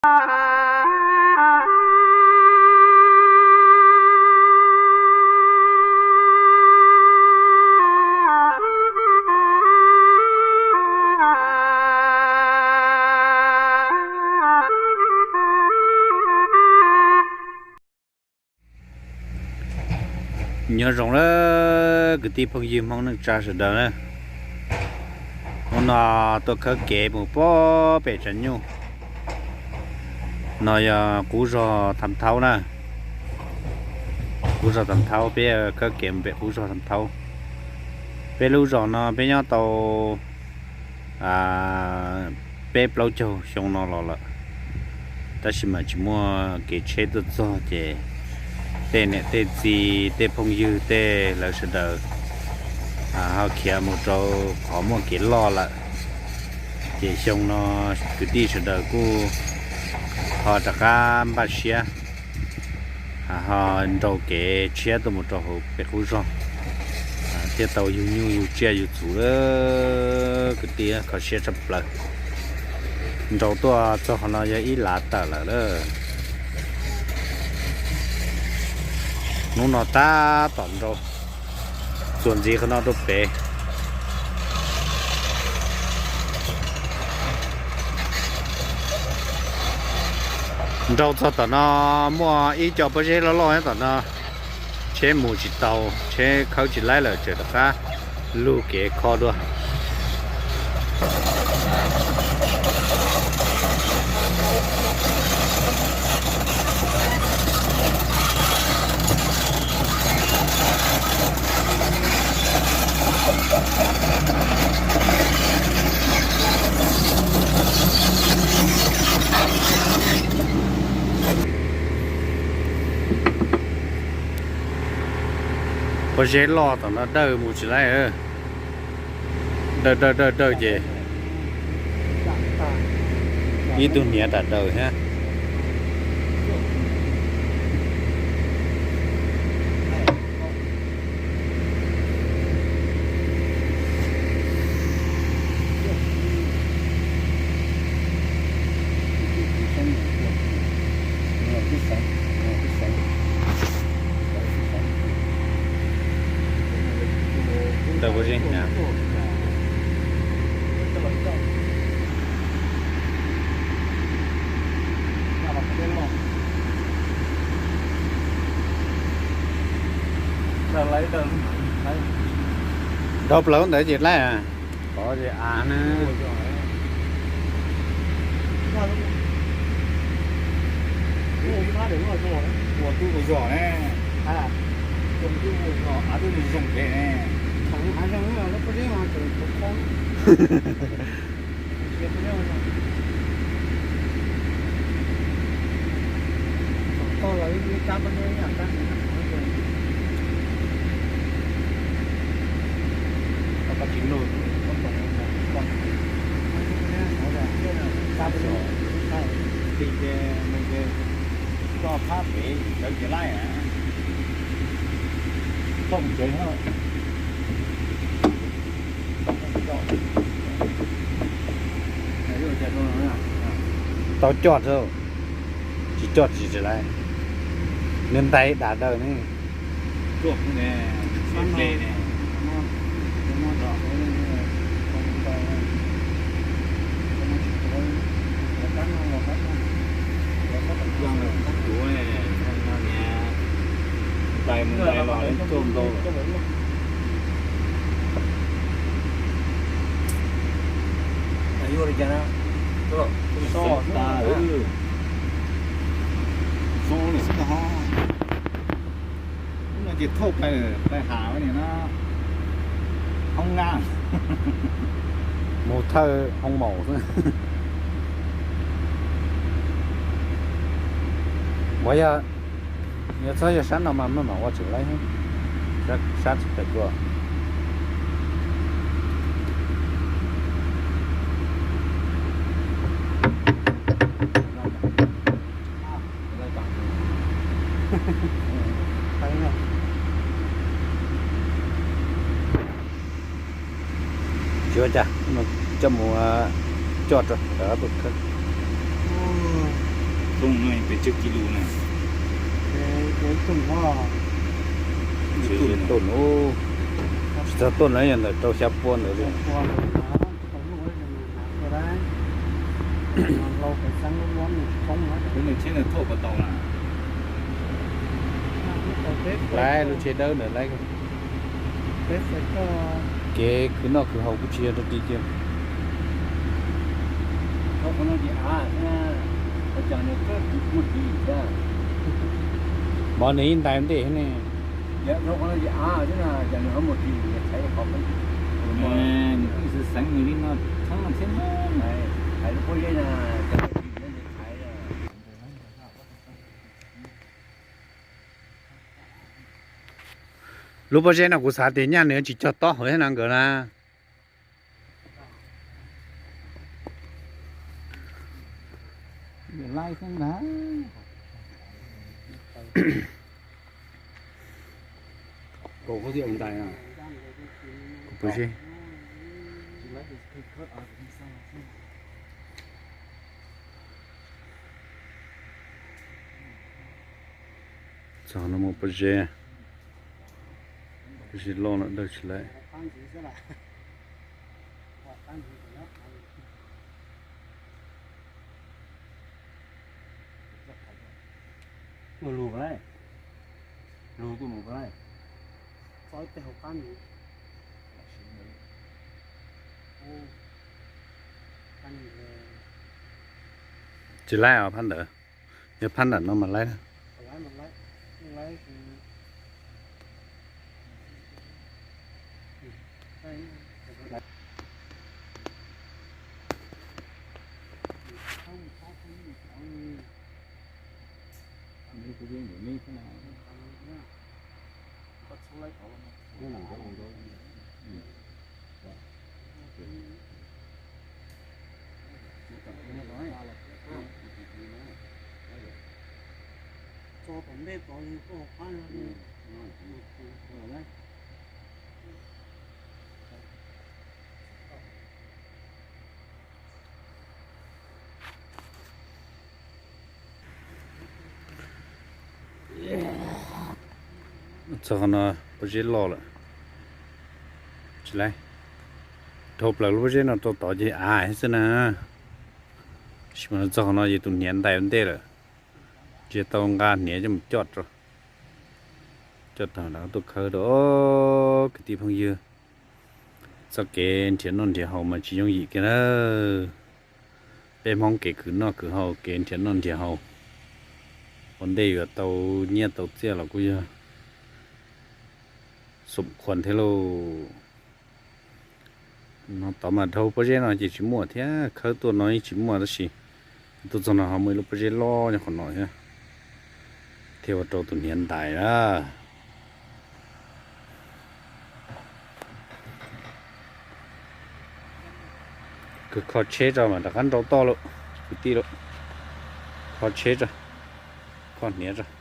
Nyob zoo lawm kwv tij phooj ywg Hmoob neej tsa sawv daws na. Hnub no tuaj khawb kev mus pem tshav nyuj. No yog qub zog Tham Thaub na. Qub zog Tham Thaub, peb khawb kev mus pem qub zog Tham Thaub. Peb lub zos no peb nyob tau peb plaub caug xyoo no los lawm, tab sis mas tsis muaj kev tsheb tuaj txog ces tej niam tej txiv tej phooj ywg tej lawv sawv daws ho khiav mus rau qhov muaj kev loj lawm. Ces xyoo no kwv tij sawv daws kuj ho rov qab npaj siab ho nrau kev tshiab tuaj mus rau hauv pem qub zog, thiaj tau yug nyuj yug tsiaj yug txhuv lawm kwv tij, kho siab tshaj plaws. Nrau tuaj txog qhov no yog ib lav tawm lawm lawm. Hnub no tab tom nrau, txuas ntxiv qhov no rau pem. Nrau txog tom no muaj ib co pob zeb loj loj nyob tom no, tsheb mus tsis tau, tsheb khawb tsis laib lawm, tseem rov qab lug kev kho dua. Pob zeb loj tom no dawj mus tsis laib. Dawj dawj dawj dawj ces ib tug hniav ram daws thiab. Ntawm ua zeb hniav. Dhau plaws ntawd ces laib, qhov ces av na. Koj phab pem sawv cev laij, thooj tsev. Tau coj rau, tsis coj tsis tsis laij, nws ntais dam daws ne. Ntais mus ntais los tuaj ntau. Zoo li xwb tag ho. Lub no ces thauj plaws, plaws hav nim no hoob naj, mus thawj hoo maum xwb. Uas yog, yog txhob yog sab no mas maj mam ua tseem laib, sab tsis pem dua. Tsis ua cas, coj mus coj rau lawv ob tug khawb. Tuaj no pes tsawg kis lus na? Tuaj no, tsis txog tuaj no yog ntawm rau xya pua ntawd li. Lub niag tsheb ntawd thauj puas tau na? Laiv lub tsheb dawb ntawd laiv. Kev khwv noj khwv haus kuj tsis yog rau ti kiag. Mov nws ib ntais ntej ne. Lub pob zeb no kuv xav tias nyaj nws tsis cog tob hauv thiab no nkawd na. Txog no mus pob zeb, pob zeb loj lawm dawj tsis laiv. Tsis laiv os phab ntawd, yog phab nram no mas laiv. Txog qhov no pob zeb loj lawm. Tsis laiv, dhau plaws lub pob zeb no rau tod ces av xwb na. Tab sis mas txog qhov no ces tus hniav ntais ua ntej lawm, ces tau nqa hniav coj mus coj rau, coj tag nrad tuaj khawb rau kwv tij phooj ywg. Txoj kev nrhiav noj nrhiav haus mas tsis yooj yim kiag na. Peb Hmoob kev khwv noj khwv haus, kev nrhiav noj nrhiav haus, ua ntej yuav tau nyiaj tau txiaj los kuj yog xom khuam thiab lauj. No tod mas dhau pob zeb no ces tsis muaj thiab, khawb tuaj no yeej tsis muaj tab sis tuaj txog no ho muaj ib lub pob zeb loj nyob qhov no thiab, thiaj ua rau tus hniav ntais na. Kws kho tsheb tso mas rov qab nrau toj lawm kwv tij lawm. Kho tsheb tso, kho hniav tso.